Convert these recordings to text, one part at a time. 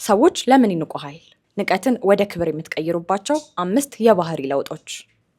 ሰዎች ለምን ይንቁሃል? ንቀትን ወደ ክብር የምትቀይሩባቸው አምስት የባህሪ ለውጦች።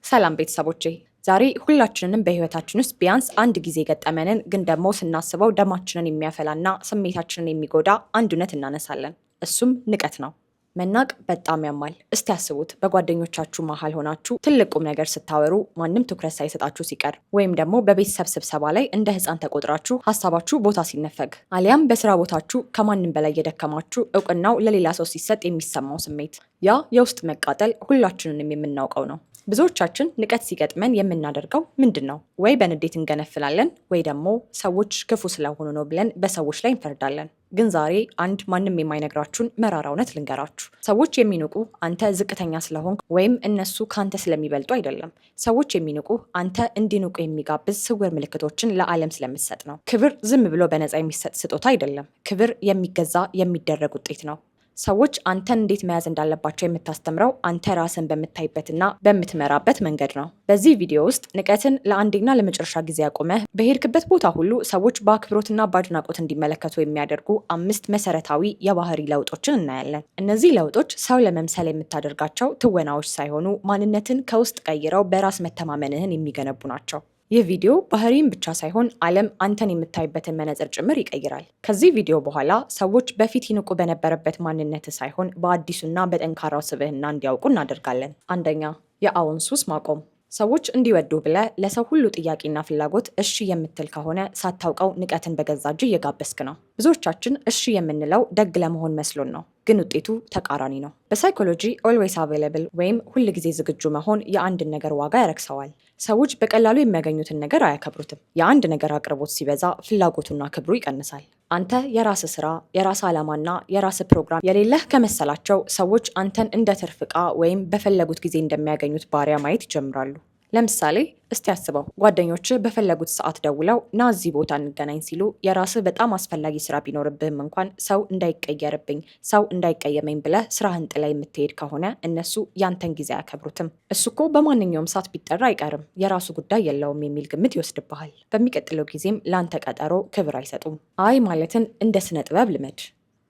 ሰላም ቤተሰቦቼ፣ ዛሬ ሁላችንንም በህይወታችን ውስጥ ቢያንስ አንድ ጊዜ የገጠመንን ግን ደግሞ ስናስበው ደማችንን የሚያፈላና ስሜታችንን የሚጎዳ አንድ እውነት እናነሳለን። እሱም ንቀት ነው። መናቅ በጣም ያማል። እስቲ አስቡት፣ በጓደኞቻችሁ መሀል ሆናችሁ ትልቅ ቁም ነገር ስታወሩ ማንም ትኩረት ሳይሰጣችሁ ሲቀር፣ ወይም ደግሞ በቤተሰብ ስብሰባ ላይ እንደ ሕፃን ተቆጥራችሁ ሀሳባችሁ ቦታ ሲነፈግ፣ አሊያም በስራ ቦታችሁ ከማንም በላይ የደከማችሁ እውቅናው ለሌላ ሰው ሲሰጥ የሚሰማው ስሜት፣ ያ የውስጥ መቃጠል ሁላችንንም የምናውቀው ነው። ብዙዎቻችን ንቀት ሲገጥመን የምናደርገው ምንድን ነው? ወይ በንዴት እንገነፍላለን፣ ወይ ደግሞ ሰዎች ክፉ ስለሆኑ ነው ብለን በሰዎች ላይ እንፈርዳለን። ግን ዛሬ አንድ ማንም የማይነግራችሁን መራራ እውነት ልንገራችሁ። ሰዎች የሚንቁ አንተ ዝቅተኛ ስለሆንክ ወይም እነሱ ከአንተ ስለሚበልጡ አይደለም። ሰዎች የሚንቁ አንተ እንዲንቁ የሚጋብዝ ስውር ምልክቶችን ለዓለም ስለምትሰጥ ነው። ክብር ዝም ብሎ በነፃ የሚሰጥ ስጦታ አይደለም። ክብር የሚገዛ፣ የሚደረግ ውጤት ነው። ሰዎች አንተን እንዴት መያዝ እንዳለባቸው የምታስተምረው አንተ ራስን በምታይበትና በምትመራበት መንገድ ነው። በዚህ ቪዲዮ ውስጥ ንቀትን ለአንዴና ለመጨረሻ ጊዜ አቁመህ በሄድክበት ቦታ ሁሉ ሰዎች በአክብሮትና በአድናቆት እንዲመለከቱ የሚያደርጉ አምስት መሰረታዊ የባህሪ ለውጦችን እናያለን። እነዚህ ለውጦች ሰው ለመምሰል የምታደርጋቸው ትወናዎች ሳይሆኑ ማንነትን ከውስጥ ቀይረው በራስ መተማመንህን የሚገነቡ ናቸው። ይህ ቪዲዮ ባህሪን ብቻ ሳይሆን ዓለም አንተን የምታይበትን መነጽር ጭምር ይቀይራል። ከዚህ ቪዲዮ በኋላ ሰዎች በፊት ይንቁ በነበረበት ማንነት ሳይሆን በአዲሱና በጠንካራው ስብዕና እንዲያውቁ እናደርጋለን። አንደኛ፣ የአዎን ሱስ ማቆም። ሰዎች እንዲወዱ ብለህ ለሰው ሁሉ ጥያቄና ፍላጎት እሺ የምትል ከሆነ ሳታውቀው ንቀትን በገዛ እጅ እየጋበዝክ ነው። ብዙዎቻችን እሺ የምንለው ደግ ለመሆን መስሎን ነው፣ ግን ውጤቱ ተቃራኒ ነው። በ psychology always available ወይም ሁል ጊዜ ዝግጁ መሆን የአንድን ነገር ዋጋ ያረክሰዋል። ሰዎች በቀላሉ የሚያገኙትን ነገር አያከብሩትም። የአንድ ነገር አቅርቦት ሲበዛ ፍላጎቱና ክብሩ ይቀንሳል። አንተ የራስ ስራ፣ የራስ ዓላማና የራስ ፕሮግራም የሌለህ ከመሰላቸው ሰዎች አንተን እንደ ትርፍ ዕቃ ወይም በፈለጉት ጊዜ እንደሚያገኙት ባሪያ ማየት ይጀምራሉ። ለምሳሌ እስቲ አስበው፣ ጓደኞችህ በፈለጉት ሰዓት ደውለው ና እዚህ ቦታ እንገናኝ ሲሉ የራስህ በጣም አስፈላጊ ስራ ቢኖርብህም እንኳን ሰው እንዳይቀየርብኝ፣ ሰው እንዳይቀየመኝ ብለህ ስራህን ጥለህ የምትሄድ ከሆነ እነሱ ያንተን ጊዜ አያከብሩትም። እሱ እኮ በማንኛውም ሰዓት ቢጠራ አይቀርም፣ የራሱ ጉዳይ የለውም የሚል ግምት ይወስድብሃል። በሚቀጥለው ጊዜም ለአንተ ቀጠሮ ክብር አይሰጡም። አይ ማለትን እንደ ስነ ጥበብ ልመድ።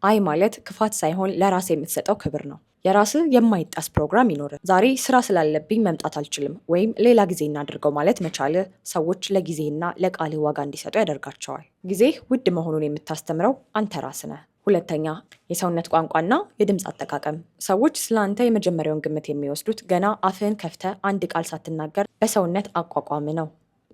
አይ ማለት ክፋት ሳይሆን ለራስ የምትሰጠው ክብር ነው። የራስህ የማይጣስ ፕሮግራም ይኖር። ዛሬ ስራ ስላለብኝ መምጣት አልችልም ወይም ሌላ ጊዜ እናድርገው ማለት መቻልህ ሰዎች ለጊዜና ለቃልህ ዋጋ እንዲሰጡ ያደርጋቸዋል። ጊዜህ ውድ መሆኑን የምታስተምረው አንተ ራስህ ነህ። ሁለተኛ፣ የሰውነት ቋንቋና የድምፅ አጠቃቀም። ሰዎች ስለ አንተ የመጀመሪያውን ግምት የሚወስዱት ገና አፍህን ከፍተህ አንድ ቃል ሳትናገር በሰውነት አቋቋም ነው።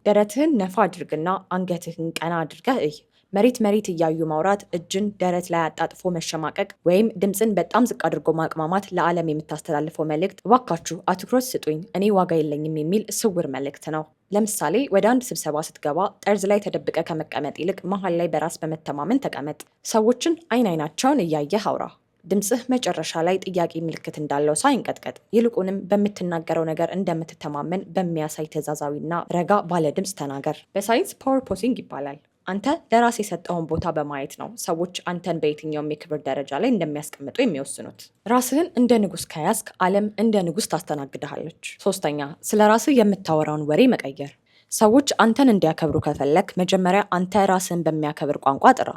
ደረትህን ነፋ አድርግና አንገትህን ቀና አድርገህ እይ። መሬት መሬት እያዩ ማውራት፣ እጅን ደረት ላይ አጣጥፎ መሸማቀቅ ወይም ድምፅን በጣም ዝቅ አድርጎ ማቅማማት ለዓለም የምታስተላልፈው መልእክት እባካችሁ አትኩሮት ስጡኝ፣ እኔ ዋጋ የለኝም የሚል ስውር መልእክት ነው። ለምሳሌ ወደ አንድ ስብሰባ ስትገባ ጠርዝ ላይ ተደብቀህ ከመቀመጥ ይልቅ መሀል ላይ በራስ በመተማመን ተቀመጥ። ሰዎችን አይን አይናቸውን እያየህ አውራ። ድምፅህ መጨረሻ ላይ ጥያቄ ምልክት እንዳለው ሰው አይንቀጥቀጥ። ይልቁንም በምትናገረው ነገር እንደምትተማመን በሚያሳይ ትዕዛዛዊና ረጋ ባለ ድምፅ ተናገር። በሳይንስ power posing ይባላል። አንተ ለራስ የሰጠኸውን ቦታ በማየት ነው ሰዎች አንተን በየትኛውም የክብር ደረጃ ላይ እንደሚያስቀምጡ የሚወስኑት። ራስህን እንደ ንጉስ ከያዝክ ዓለም እንደ ንጉስ ታስተናግድሃለች። ሶስተኛ፣ ስለ ራስህ የምታወራውን ወሬ መቀየር። ሰዎች አንተን እንዲያከብሩ ከፈለክ መጀመሪያ አንተ ራስህን በሚያከብር ቋንቋ ጥራ።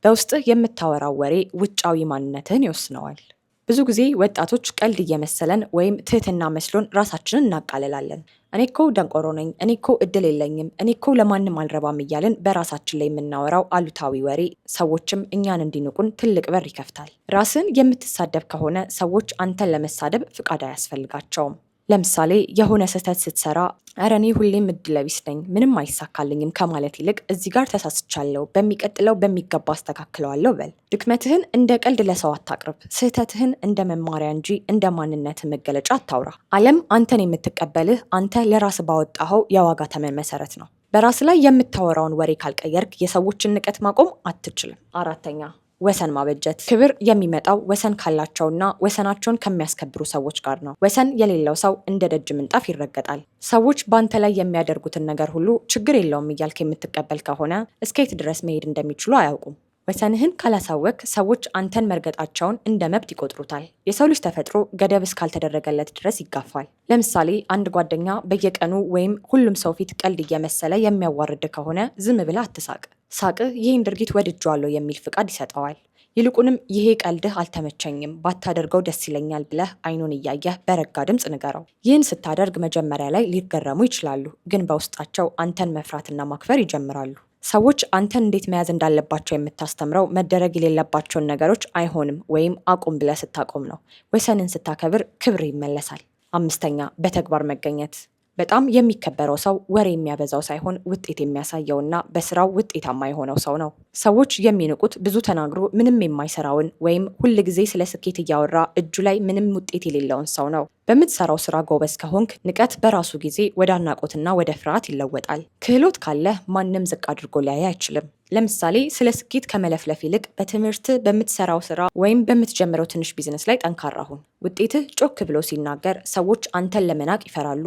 በውስጥህ የምታወራው ወሬ ውጫዊ ማንነትህን ይወስነዋል። ብዙ ጊዜ ወጣቶች ቀልድ እየመሰለን ወይም ትህትና መስሎን ራሳችንን እናቃልላለን። እኔ እኮ ደንቆሮ ነኝ፣ እኔ እኮ እድል የለኝም፣ እኔ እኮ ለማንም አልረባም እያልን በራሳችን ላይ የምናወራው አሉታዊ ወሬ ሰዎችም እኛን እንዲንቁን ትልቅ በር ይከፍታል። ራስን የምትሳደብ ከሆነ ሰዎች አንተን ለመሳደብ ፍቃድ አያስፈልጋቸውም። ለምሳሌ የሆነ ስህተት ስትሰራ እረ እኔ ሁሌም እድለቢስ ነኝ፣ ምንም አይሳካልኝም ከማለት ይልቅ እዚህ ጋር ተሳስቻለሁ፣ በሚቀጥለው በሚገባ አስተካክለዋለሁ በል። ድክመትህን እንደ ቀልድ ለሰው አታቅርብ። ስህተትህን እንደ መማሪያ እንጂ እንደ ማንነትህ መገለጫ አታውራ። ዓለም አንተን የምትቀበልህ አንተ ለራስህ ባወጣኸው የዋጋ ተመን መሰረት ነው። በራስ ላይ የምታወራውን ወሬ ካልቀየርክ የሰዎችን ንቀት ማቆም አትችልም። አራተኛ፣ ወሰን ማበጀት። ክብር የሚመጣው ወሰን ካላቸውና ወሰናቸውን ከሚያስከብሩ ሰዎች ጋር ነው። ወሰን የሌለው ሰው እንደ ደጅ ምንጣፍ ይረገጣል። ሰዎች በአንተ ላይ የሚያደርጉትን ነገር ሁሉ ችግር የለውም እያልክ የምትቀበል ከሆነ እስከየት ድረስ መሄድ እንደሚችሉ አያውቁም። ወሰንህን ካላሳወክ ሰዎች አንተን መርገጣቸውን እንደ መብት ይቆጥሩታል። የሰው ልጅ ተፈጥሮ ገደብ እስካልተደረገለት ድረስ ይጋፋል። ለምሳሌ አንድ ጓደኛ በየቀኑ ወይም ሁሉም ሰው ፊት ቀልድ እየመሰለ የሚያዋርድ ከሆነ ዝም ብለህ አትሳቅ። ሳቅህ ይህን ድርጊት ወድጄዋለሁ የሚል ፍቃድ ይሰጠዋል። ይልቁንም ይሄ ቀልድህ አልተመቸኝም፣ ባታደርገው ደስ ይለኛል ብለህ አይኑን እያየህ በረጋ ድምፅ ንገረው። ይህን ስታደርግ መጀመሪያ ላይ ሊገረሙ ይችላሉ፣ ግን በውስጣቸው አንተን መፍራትና ማክበር ይጀምራሉ። ሰዎች አንተን እንዴት መያዝ እንዳለባቸው የምታስተምረው መደረግ የሌለባቸውን ነገሮች አይሆንም ወይም አቁም ብለህ ስታቆም ነው። ወሰንን ስታከብር ክብር ይመለሳል። አምስተኛ፣ በተግባር መገኘት። በጣም የሚከበረው ሰው ወሬ የሚያበዛው ሳይሆን ውጤት የሚያሳየውና በስራው ውጤታማ የሆነው ሰው ነው። ሰዎች የሚንቁት ብዙ ተናግሮ ምንም የማይሰራውን ወይም ሁል ጊዜ ስለ ስኬት እያወራ እጁ ላይ ምንም ውጤት የሌለውን ሰው ነው። በምትሰራው ስራ ጎበዝ ከሆንክ ንቀት በራሱ ጊዜ ወደ አድናቆትና ወደ ፍርሃት ይለወጣል። ክህሎት ካለህ ማንም ዝቅ አድርጎ ሊያይ አይችልም። ለምሳሌ ስለ ስኬት ከመለፍለፍ ይልቅ በትምህርት፣ በምትሰራው ስራ ወይም በምትጀምረው ትንሽ ቢዝነስ ላይ ጠንካራ ሁን። ውጤትህ ጮክ ብሎ ሲናገር ሰዎች አንተን ለመናቅ ይፈራሉ።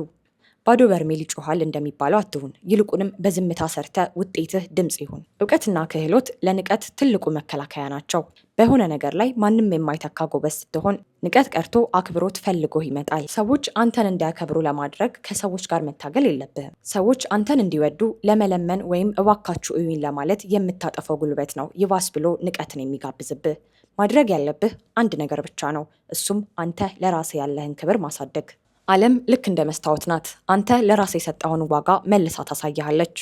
ባዶ በርሜል ይጮሃል እንደሚባለው አትሁን። ይልቁንም በዝምታ ሰርተህ ውጤትህ ድምፅ ይሁን። እውቀትና ክህሎት ለንቀት ትልቁ መከላከያ ናቸው። በሆነ ነገር ላይ ማንም የማይተካ ጎበዝ ስትሆን ንቀት ቀርቶ አክብሮት ፈልጎህ ይመጣል። ሰዎች አንተን እንዲያከብሩ ለማድረግ ከሰዎች ጋር መታገል የለብህም። ሰዎች አንተን እንዲወዱ ለመለመን ወይም እባካችሁ እዩኝ ለማለት የምታጠፈው ጉልበት ነው ይባስ ብሎ ንቀትን የሚጋብዝብህ። ማድረግ ያለብህ አንድ ነገር ብቻ ነው። እሱም አንተ ለራስህ ያለህን ክብር ማሳደግ። ዓለም ልክ እንደ መስታወት ናት። አንተ ለራስህ የሰጠኸውን ዋጋ መልሳ ታሳይሃለች።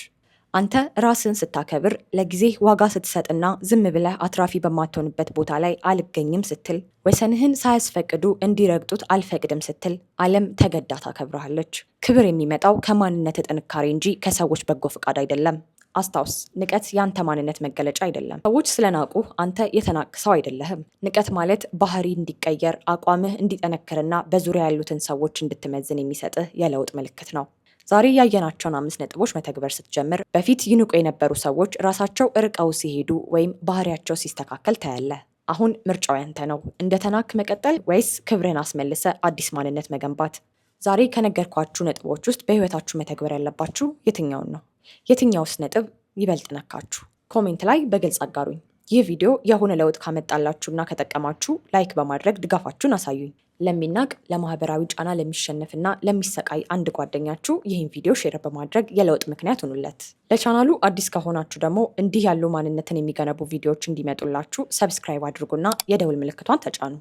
አንተ ራስህን ስታከብር፣ ለጊዜህ ዋጋ ስትሰጥና ዝም ብለህ አትራፊ በማትሆንበት ቦታ ላይ አልገኝም ስትል፣ ወሰንህን ሳያስፈቅዱ እንዲረግጡት አልፈቅድም ስትል፣ ዓለም ተገዳ ታከብርሃለች። ክብር የሚመጣው ከማንነት ጥንካሬ እንጂ ከሰዎች በጎ ፈቃድ አይደለም። አስታውስ፣ ንቀት የአንተ ማንነት መገለጫ አይደለም። ሰዎች ስለናቁህ አንተ የተናቅ ሰው አይደለህም። ንቀት ማለት ባህሪ እንዲቀየር፣ አቋምህ እንዲጠነክርና በዙሪያ ያሉትን ሰዎች እንድትመዝን የሚሰጥህ የለውጥ ምልክት ነው። ዛሬ ያየናቸውን 5 ነጥቦች መተግበር ስትጀምር በፊት ይንቁ የነበሩ ሰዎች ራሳቸው እርቀው ሲሄዱ ወይም ባህሪያቸው ሲስተካከል ታያለህ። አሁን ምርጫው ያንተ ነው። እንደ ተናክ መቀጠል ወይስ ክብርህን አስመልሰህ አዲስ ማንነት መገንባት? ዛሬ ከነገርኳችሁ ነጥቦች ውስጥ በህይወታችሁ መተግበር ያለባችሁ የትኛውን ነው? የትኛውስ ነጥብ ይበልጥ ነካችሁ? Comment ላይ በግልጽ አጋሩኝ። ይህ ቪዲዮ የሆነ ለውጥ ካመጣላችሁና ከጠቀማችሁ like በማድረግ ድጋፋችሁን አሳዩኝ። ለሚናቅ፣ ለማህበራዊ ጫና ለሚሸነፍና ለሚሰቃይ አንድ ጓደኛችሁ ይህን ቪዲዮ share በማድረግ የለውጥ ምክንያት ሁኑለት። ለቻናሉ አዲስ ከሆናችሁ ደግሞ እንዲህ ያሉ ማንነትን የሚገነቡ ቪዲዮዎች እንዲመጡላችሁ subscribe አድርጉና የደውል ምልክቷን ተጫኑ።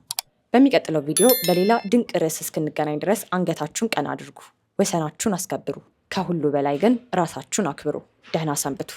በሚቀጥለው ቪዲዮ በሌላ ድንቅ ርዕስ እስክንገናኝ ድረስ አንገታችሁን ቀና አድርጉ፣ ወሰናችሁን አስከብሩ፣ ከሁሉ በላይ ግን ራሳችሁን አክብሩ። ደህና ሰንብቱ።